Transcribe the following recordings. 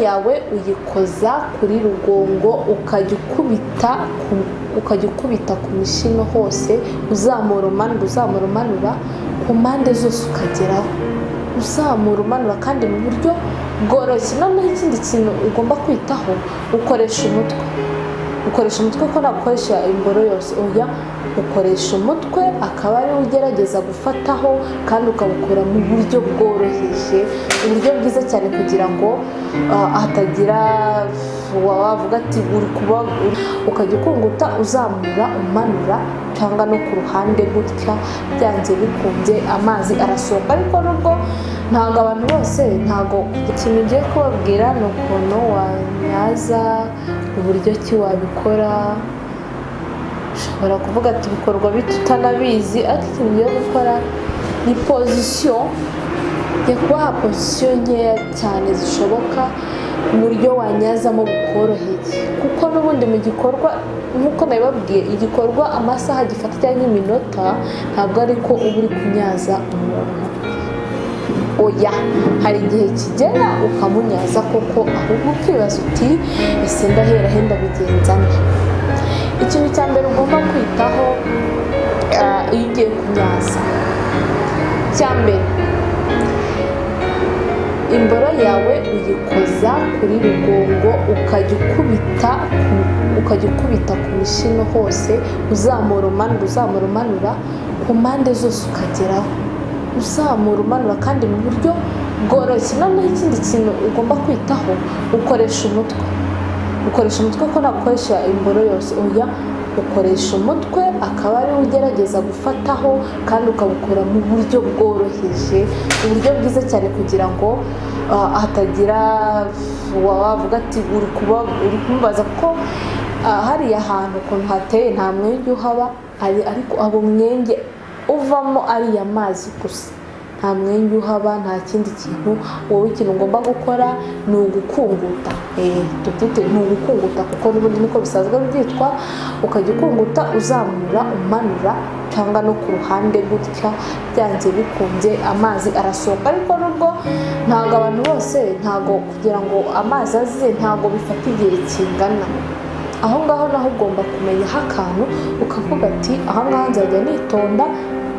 Yawe uyikoza kuri rugongo, ukajya ukubita ku mishino hose, uzamura umanura, uzamura umanura, ku mpande zose ukageraho, uzamura umanura kandi mu buryo bworoshye. Noneho ikindi kintu ugomba kwitaho, ukoresha umutwe. Ukoresha umutwe ko ntabwo ukoresha imboro yose, oya, ukoresha umutwe, akaba ariwo ugerageza gufataho kandi ukawukora mu buryo bworoheje, uburyo bwiza cyane, kugira ngo hatagira wavuga ati uri kuba. Ukajya ukunguta uzamura umanura cyangwa no ku ruhande gutya, byanze bikunze amazi arasohoka. Ariko nubwo ntabwo abantu bose, ntabwo ikintu ngiye kubabwira ni ukuntu wanyaza, uburyo ki wabikora. Ushobora kuvuga ati bikorwa bite utanabizi, ariko ikintu ugiye gukora ni position. Ngiye kubaha position nkeya cyane zishoboka mu buryo wanyazamo bukoroheye, kuko n'ubundi mu gikorwa, nk'uko nabibabwiye, igikorwa amasaha gifata cyangwa iminota ntabwo ariko uba uri kunyaza umuntu, oya. Hari igihe kigera ukamunyaza koko, ahubwo ukibaza uti: "Ese ndahera he, ndabigenza nte?" Ikintu cya mbere ugomba kwitaho iyo ugiye kunyaza, cya mbere, imboro yawe uyikoza kuri rugongo, ukajya ukubita ku mishino hose, uzamura umanura, uzamura umanura, ku mpande zose ukageraho, uzamura umanura kandi mu buryo bworoshye. Noneho ikindi kintu ugomba kwitaho, ukoresha umutwe. Ukoresha umutwe ko ntabwo ukoresha imboro yose, oya, ukoresha umutwe, akaba ariwo ugerageza gufataho kandi ukawukora mu buryo bworoheje, uburyo bwiza cyane, kugira ngo hatagira wavuga ati uri kuba uri kumubaza, kuko hariya hantu ukuntu hateye nta mwenge uhaba, ariko abo mwenge uvamo ariya mazi gusa, nta mwenge uhaba, nta kindi kintu. Wowe ikintu ugomba gukora ni ugukunguta, tubyite ni ugukunguta kuko n'ubundi niko bisanzwe byitwa. Ukajya ukunguta uzamura umanura cyangwa no ku ruhande gutya, byanze bikunze amazi arasohoka. Ariko nubwo ntabwo abantu bose, ntabwo kugira ngo amazi aze ntabwo bifata igihe kingana aho ngaho. Naho ugomba kumenyaho akantu, ukavuga ati: "Aha ngaha nzajya nitonda,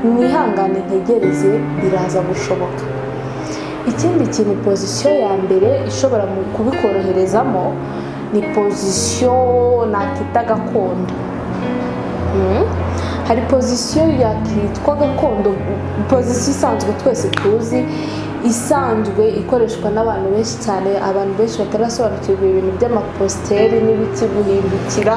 mwihangane ntegereze, biraza gushoboka." Ikindi kintu, position ya mbere ishobora mu kubikoroherezamo ni position nakita gakondo. Hari position yakitwa gakondo, position isanzwe twese tuzi, isanzwe ikoreshwa n'abantu benshi cyane. Abantu benshi batarasobanukirwa ibintu by'amaposture n'ibiki, guhindukira,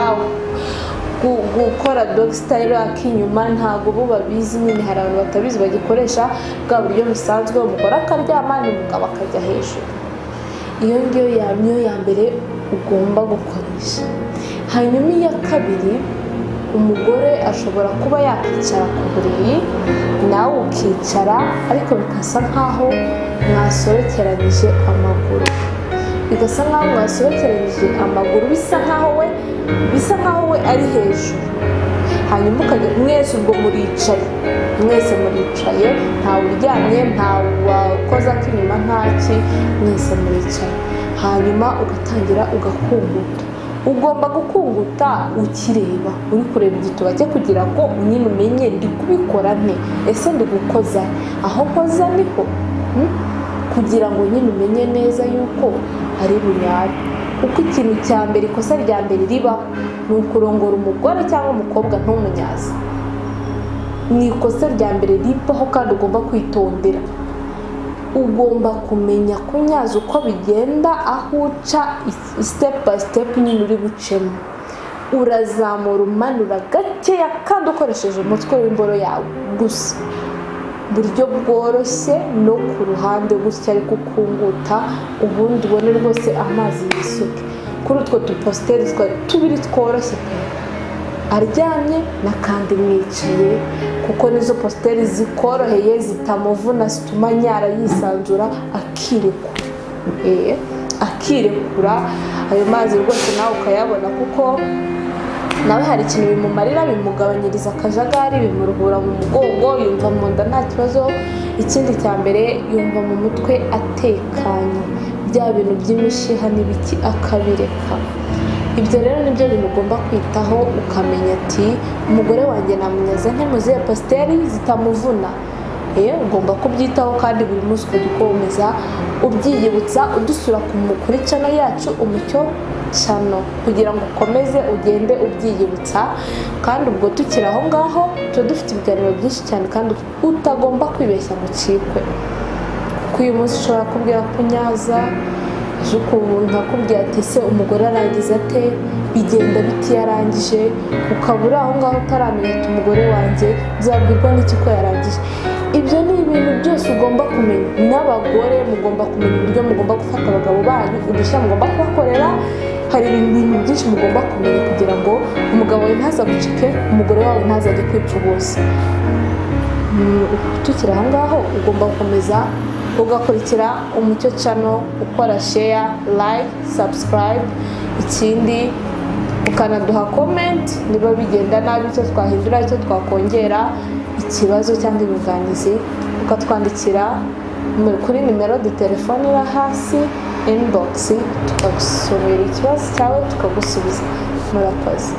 gukora dog style ak'inyuma, ntabwo bo babizi nyine. Hari abantu batabizi bagikoresha bwa buryo busanzwe, umugore akaryama n'umugabo akajya hejuru. Iyo ngiyo ya niyo ya mbere ugomba gukoresha. Hanyuma iya kabiri, umugore ashobora kuba yakicara ku buriri, nawe ukicara, ariko bigasa nkaho mwasobekeranyije amaguru, bigasa nkaho mwasobekeranyije amaguru, bisa nkaho we ari hejuru. Hanyuma ukajya mwese, ubwo muricaye, mwese muricaye, ntawe uryamye, ntawe wakoze ak'inyuma, ntaki, mwese muricaye. Hanyuma ugatangira ugakunguta. Ugomba gukunguta ukireba, uri kureba igituba cye, kugira ngo nyine umenye: ndi kubikora nte? Ese ndi gukoza aho nkoza niho? Kugira ngo nyine umenye neza yuko ari bunyare. Kuko ikintu cya mbere, ikosa rya mbere ribaho ni ukurongora umugore cyangwa umukobwa ntumunyaze. Ni ikosa rya mbere ribaho kandi ugomba kwitondera. Ugomba kumenya kunyaza uko bigenda, aho uca, step by step nyine uri bucemo, urazamura umanura gakeya kandi ukoresheje umutwe w'imboro yawe gusa, buryo bworoshye, no ku ruhande gutya, ariko ukunguta, ubundi ubone rwose amazi yisuke kuri utwo duposture tubiri tworoshye pe, aryamye n'akandi mwicaye, kuko nizo posture zikoroheye, zitamuvuna, zituma nyara yisanzura akirekura. Akirekura ayo mazi rwose nawe ukayabona, kuko nawe hari ikintu bimumarira, bimugabanyiriza akajagari, bimuruhura mu mugongo, yumva mu nda nta kibazo. Ikindi cya mbere, yumva mu mutwe atekanye, bya bintu by'imishiha n'ibiki akabireka. Ibyo rero nibyo bintu ugomba kwitaho, ukamenya ati: "Umugore wanjye namunyaza nte mu zihe posture zitamuvuna?" Ugomba kubyitaho kandi buri munsi ukajya ukomeza ubyiyibutsa, udusura kuri channel yacu, Umucyo Channel, kugira ngo ukomeze ugende ubyiyibutsa. Kandi ubwo tukiri aho ngaho, tuba dufite ibiganiro byinshi cyane kandi utagomba kwibeshya ngo ucikwe, kuko uyu munsi ushobora kubwira kunyaza, ejo ukuntu akubwira ati: "Ese umugore arangiza ate? Bigenda biti iyo arangije?" Ukaba uri aho ngaho utaramenya ati: "Umugore wanjye nzabwirwa n'iki ko yarangije?" Ibyo ni ibintu byose ugomba kumenya. N'abagore mugomba kumenya uburyo mugomba gufata abagabo banyu, udushya mugomba kubakorera. Hari ibintu byinshi mugomba kumenya kugira ngo umugabo wawe ntazagucike, umugore wawe ntazajye kwipfubuza. Tukiri aho ngaho, ugomba gukomeza ugakurikira Umucyo Channel, ukora share, like, subscribe, ikindi ukanaduha comment niba bigenda nabi, icyo twahindura, icyo twakongera, ikibazo cyangwa inyunganizi, ukatwandikira kuri numéro de téléphone iri hasi inbox, tukagusomera ikibazo cyawe, tukagusubiza. Murakoze.